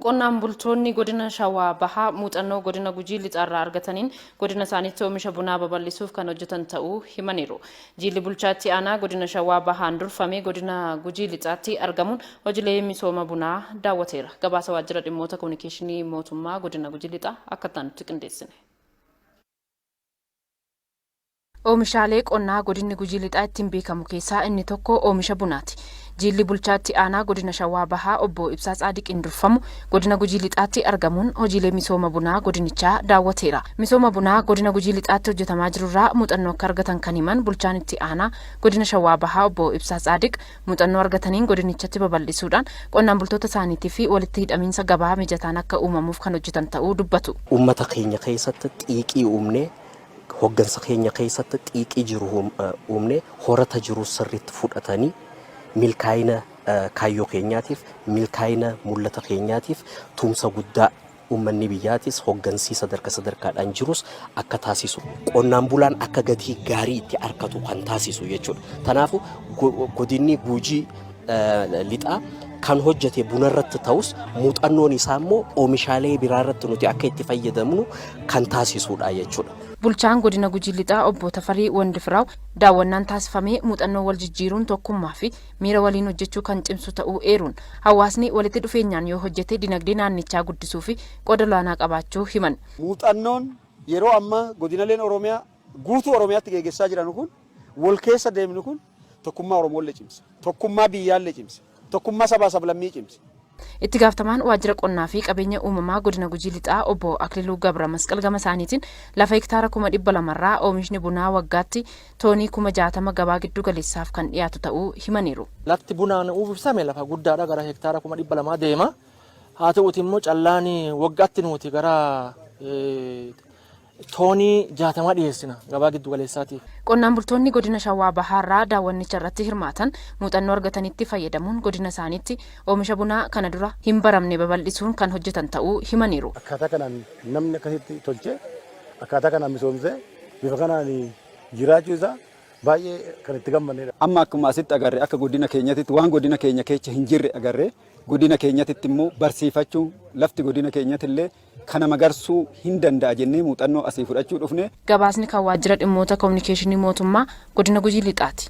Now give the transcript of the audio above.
Qonnaan bultoonni godina Shawaa Bahaa muuxannoo godina Gujii Lixaarraa argataniin godina isaaniitti oomisha bunaa babal'isuuf kan hojjetan ta'uu himaniiru. Jiilli bulchaa itti aanaa godina Shawaa Bahaan durfame godina Gujii Lixaatti argamuun hojilee misooma bunaa daawwateera. Gabaasa Waajjira Dhimmoota Kominikeeshinii Mootummaa Godina Gujii Lixaa akka itti aanutti qindeessine. Oomishaalee qonnaa godinni Gujii Lixaa ittiin beekamu keessaa inni tokko oomisha bunaati. Jiilli bulchaa itti aanaa godina Shawaa Bahaa obbo Ibsaa Tsaadiqiin durfamu godina Gujii Lixaatti argamuun hojiilee misooma bunaa godinichaa daawwateera. Misooma bunaa godina Gujii Lixaatti hojjetamaa jirurraa muuxannoo akka argatan kan himan bulchaan itti aanaa godina Shawaa Bahaa obbo Ibsaa Tsaadiq muuxannoo argataniin godinichatti babal'isuudhaan qonnaan bultoota isaaniitiif walitti hidhamiinsa gabaa mijataan akka uumamuuf kan hojjetan ta'uu dubbatu. Uummata keenya keessatti xiiqii uumnee hoggansa keenya keessatti xiiqii jiru uumnee horata jiru sirriitti fudhatanii milkaa'ina kaayyoo keenyaatiif milkaa'ina mul'ata keenyaatiif tumsa guddaa uummanni biyyaatis hoggansii sadarka sadarkaadhaan jirus akka taasisu qonnaan bulaan akka gatii gaarii itti argatu kan taasisu jechuudha. Kanaafuu godinni Gujii Lixaa kan hojjete bunarratti ta'us muuxannoon isaa immoo oomishaalee biraarratti nuti akka itti fayyadamnu kan taasisudha jechuudha. Bulchaan Godina Gujii Lixaa Obbo Tafarii Wandifiraaw daawwannaan taasifame muuxannoo wal jijjiiruun tokkummaa fi miira waliin hojjechuu kan cimsu ta'uu eeruun, hawaasni walitti dhufeenyaan yoo hojjete dinagdee naannichaa guddisuufi qooda olaanaa qabaachuu himan. Muuxannoon yeroo ammaa godinaleen Oromiyaa guutuu Oromiyaatti geegessaa jiranu kun wal keessa deemnu kun tokkummaa Oromoolle cimsa. Tokkummaa biyyaalle cimsa. Tokkummaa sabaa sablammii cimsa. Itti gaaftamaan Waajjira Qonnaa fi Qabeenya Uumamaa Godina Gujii Lixaa Obbo Akliluu Gabra Masqal gama isaaniitiin lafa hektaara 200,000 irraa oomishni bunaa waggaatti toonii 60,000 gabaa giddu galeessaaf kan dhiyaatu ta'uu himaniiru. Lafti bunaan uwwifsame lafa guddaadha gara hektaara 200,000 deema. Haa ta'uuti immoo callaan waggaatti nuti gara toonii 60 dhiyeessina gabaa giddu galeessaatiif. Qonnaan bultoonni godina Shawaa Bahaarraa daawwannicha irratti hirmaatan muuxannoo argatanitti fayyadamuun godina isaaniitti oomisha bunaa kana dura hin baramne babal'isuun kan hojjetan ta'uu himaniiru. Akkaataa kanaan namni akkasitti tolchee akkaataa kanaan misoomsee bifa kanaan jiraachuu isaa baay'ee kan itti gammannedha. Amma akkuma asitti agarre akka godina keenyatitti waan godina keenya keessa hin jirre agarre godina keenyatitti immoo barsiifachuun lafti godina keenyatillee kana magarsuu hin danda'a jennee muuxannoo asii fudhachuu dhufne. Gabaasni kan Waajjira Dhimmoota Kominikeeshinii Mootummaa Godina Gujii Lixaati.